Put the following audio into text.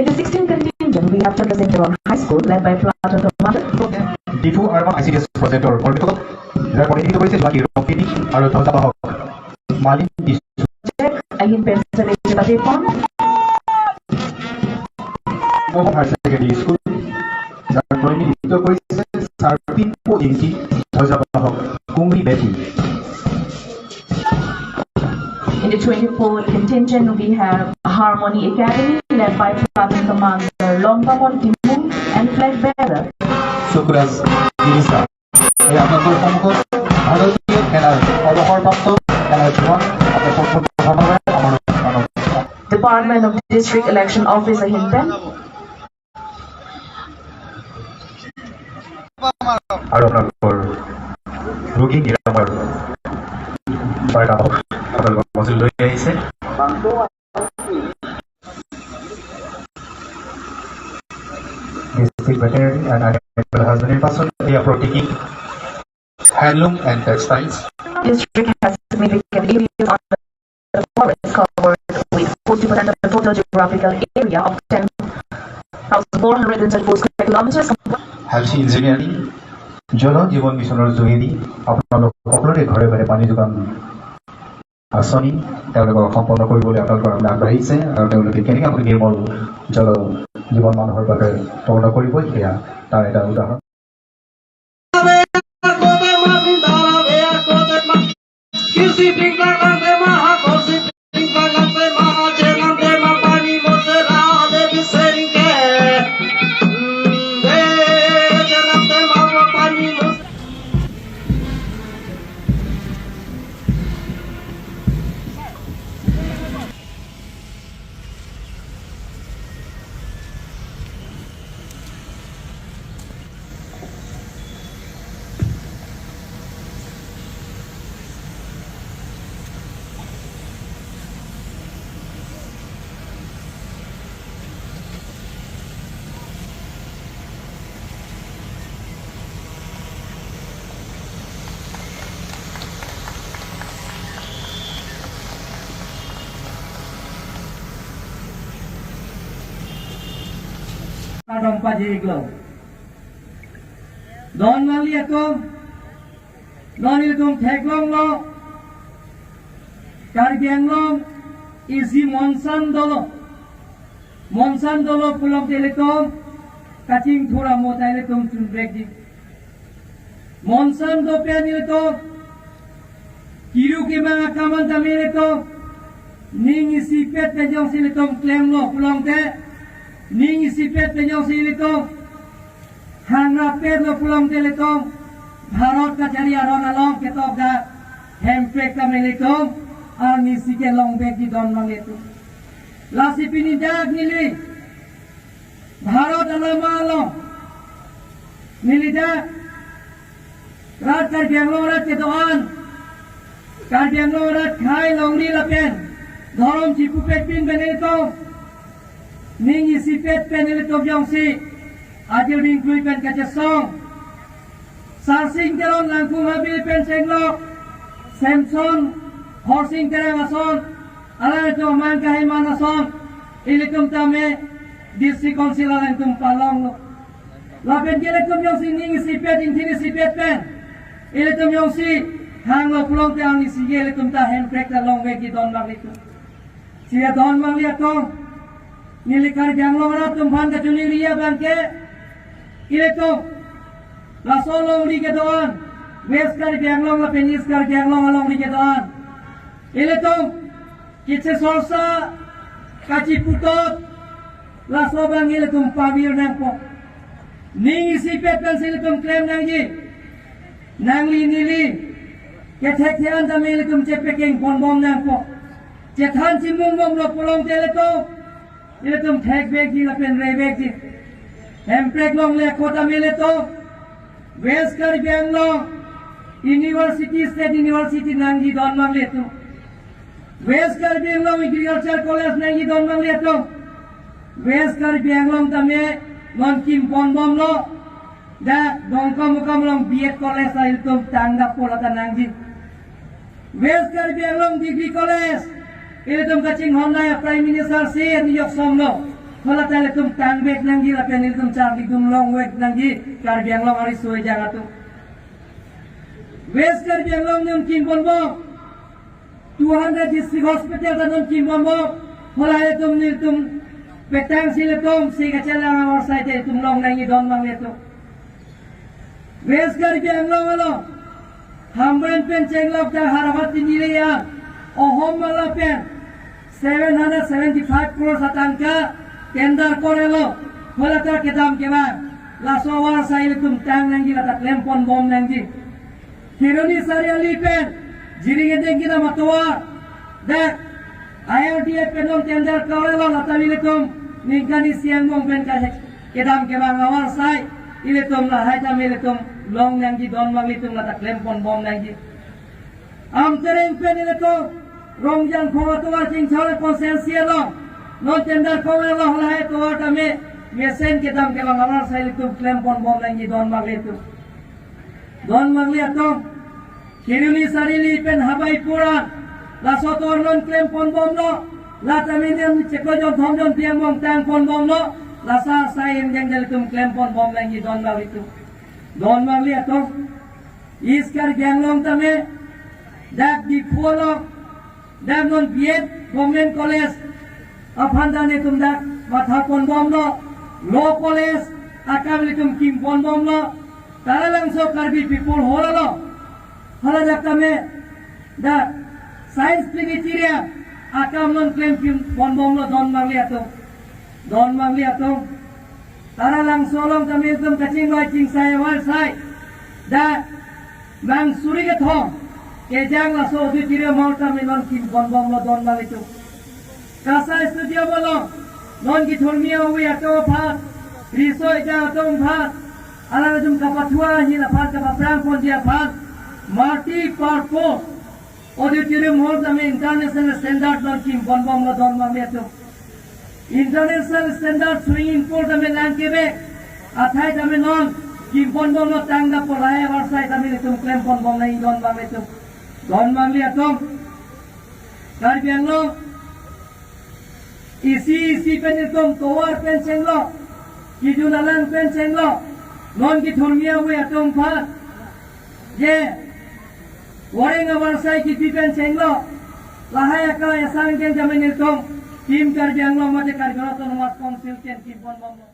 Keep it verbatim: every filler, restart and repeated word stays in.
In the sixteen contingent, we have represented on high school, led by Platon Commander. Diphu urban I C D S projector কৰ্মীসকলক যাৰ প্ৰতিনিধিত্ব কৰিছে যোৱা কিৰণ পিনি আৰু ধ্বজা বাহক Mullin tissue. Ahin pen sene jepate pon. নৱম হায়াৰ ছেকেণ্ডেৰী স্কুল যাৰ প্ৰতিনিধিত্ব কৰিছে ছাৰ পিম্পু ইংতি, ধ্বজা বাহক কুংবি বেটী। In the twenty-fourth contingent, we have Harmony Academy, led by Platoon Commander Longbamon Timung and flag bearer সুকৰাজ গিৰিছা। এই আপোনালোকৰ সন্মুখত ভাৰতীয় সেনাৰ অৱসৰপ্ৰাপ্ত সেনা জোৱান আপোনালোকৰ সন্মুখত আমাৰ Department of District Election Office ahin pen. আৰু আপোনালোকৰ ৰোগী নিৰাময়ৰ বাৰ্তা আপোনালোকৰ মাজলৈ লৈ আহিছে। District Veterinary and Animal Husbandry person, they are protecting handloom and textiles. District has significant areas under the forest covered with forty percent of the total geographical area of ten thousand four hundred and thirty-four square kilometers. Health Engineering, জল জীৱন মিছনৰ যোগেদি আপোনালোক সকলোৰে ঘৰে ঘৰে পানী যোগান আঁচনি তেওঁলোকক সম্পন্ন কৰিবলৈ আপোনালোকৰ আগলৈ আগবাঢ়িছে আৰু তেওঁলোকে কেনেকৈ আপুনি নিৰ্মল জল জীৱন মানুহৰ বাবে পূৰ্ণ কৰিব, সেয়া তাৰ এটা উদাহৰণ। Adong paji iklo. Don mali atum. Don ilitum theklonglo. Karbi Anglong isi monsan dolo. Monsan dolo pulote ilitum kachingthur amo ta ilitum chunbekji. Monsan do pen ilitum kiru kimang akam an tame ilitum ning isipet pen jongsi ilitum klemlo pulote, ning isipet pen jongsi ilitum hangrapetlo pulote ilitum Bharat kachari aron along ketok dak hemprek tame ilitum arnisi ke longbekji don abang ilitum. Lasi pini dak neli Bharat alama along neli dak rat Karbi Anglong rat kedo-an, Karbi Anglong rat khei longri lapen dhorom chipupet pin pen ilitum ning isipet pen ilitum jongsi ajir bingklui pen kachesong Sarsing Teron Langkung Habil pen Senglok, Samson Horsing Terang ason, alangtum amang kaheman ason, ilitum tame District Council alangtum palonglo. Lapen ke ilitum jongsi ning isipet, ingthin isipet pen ilitum jongsi hanglo pulote arnisi ke ilitum ta hemprek ta longvekji don abang ilitum. Sira don abang ilitum, neli Karbi Anglong rat atum aphan kachoningri abang ke, ilitum laso alongri kedo-an, West Karbi Anglong lapen East Karbi Anglong alongri kedo-an, ilitum kiche sorsa kachiputot, laso abang ilitum pavir nangpo. Ning isipet pensi ilitum klem nangji. Nangli neli kethek the-an tame ilitum chepekeng ponbom nangpo. Chethan chimung bomlo pulote ilitum, ilitum thekvekji lapen revekji. Hemprek longle ako tame ilitum West Karbi Anglong University, State University nangji don abang ilitum. West Karbi Anglong Agriculture College nangji don abang ilitum. West Karbi Anglong tame non kim ponbomlo. Dak Dongkamukam along B Ed College ta ilitum tangdappo, lata nangji. West Karbi Anglong Degree College ilitum kachinghon nai, Prime Minister si niyok somlo. Hala ta ilitum tang vek nangji lapen ilitum charlidun long vek nangji Karbi Anglong ariso ejang atum. West Karbi Anglong nangkim ponbom. Two hundred district hospital ta nangkim ponbom. Hala ilitum nelitum petang si ilitum si kachelang awar sai te ilitum long nangji don mangle atum. West Karbi Anglong along Hamren pen chenglok ta Harapati nile ya, ohom mala pen seven hundred seventy-five crores atangka tender korelo, hala ta kedam kevang. Laso awar sai ilitum tang nangji, la ta klem ponbom nangji. Kheroni Chariali pen Jiring Edeng kedam atovar, dak I R D A pen non tender korelo, la ta ilitum ningkan isi angbong pen ka kedam kevang awar sai ilitum lahai ta ilitum long nangji don mangle atum, la ta klem ponbom nangji. Amtereng pen ilitum Rongjangphong atovar Chingchara constituency along non tender korelo, lahai atovar tame mesen kedam kevang awar sai ilitum klem ponbom nangji don mangle atum. Don mangle atum, Kheroni Chariali pen Habaipur an, laso atovar non klem ponbomlo, la tame neli chiklo jon thom jon tiang bong tang ponbomlo, lasa sai indeng ilitum klem ponbom nangji don mangle atum. Don mangle atum, East Karbi Anglong tame, dak Diphu along, dak non B Ed Government College aphan ta nelitum dak matha ponbomlo, Law College akam ilitum kim ponbomlo, Taralangso Karbi People Hall along, hala dak tame dak Science Planetarium akam non klem kim ponbomlo don mangle atum. Don mangle atum, Taralangso along tame ilitum kachingloi chingsai awar sai dak mang suri kethom kejang laso auditorium hall tame non kim ponbomlo don mangle atum. Kasai Stadium along non kethurmi awi atum aphan, riso ejang atum aphan, alangtum kapathu ahin aphan, kapaphrang ponji aphan multi purpose auditorium hall tame international standard non kim ponbomlo don mangle atum. International standard swimming pool tame lang kebe athai tame non kim ponbomlo, tangda polai awar sai tame ilitum klem ponbom nangji don mangle atum. Don mangle atum, Karbi Anglong isi isi pen ilitum tovar pen chenglo, kejun alang pen chenglo, non kethurmi awi atum aphan je wareng awar sai kipi pen chenglo, lahai akam asang keng tame ilitum Team Karbi Anglong mate Karbi Anglong Autonomous Council pen kim ponbomlo.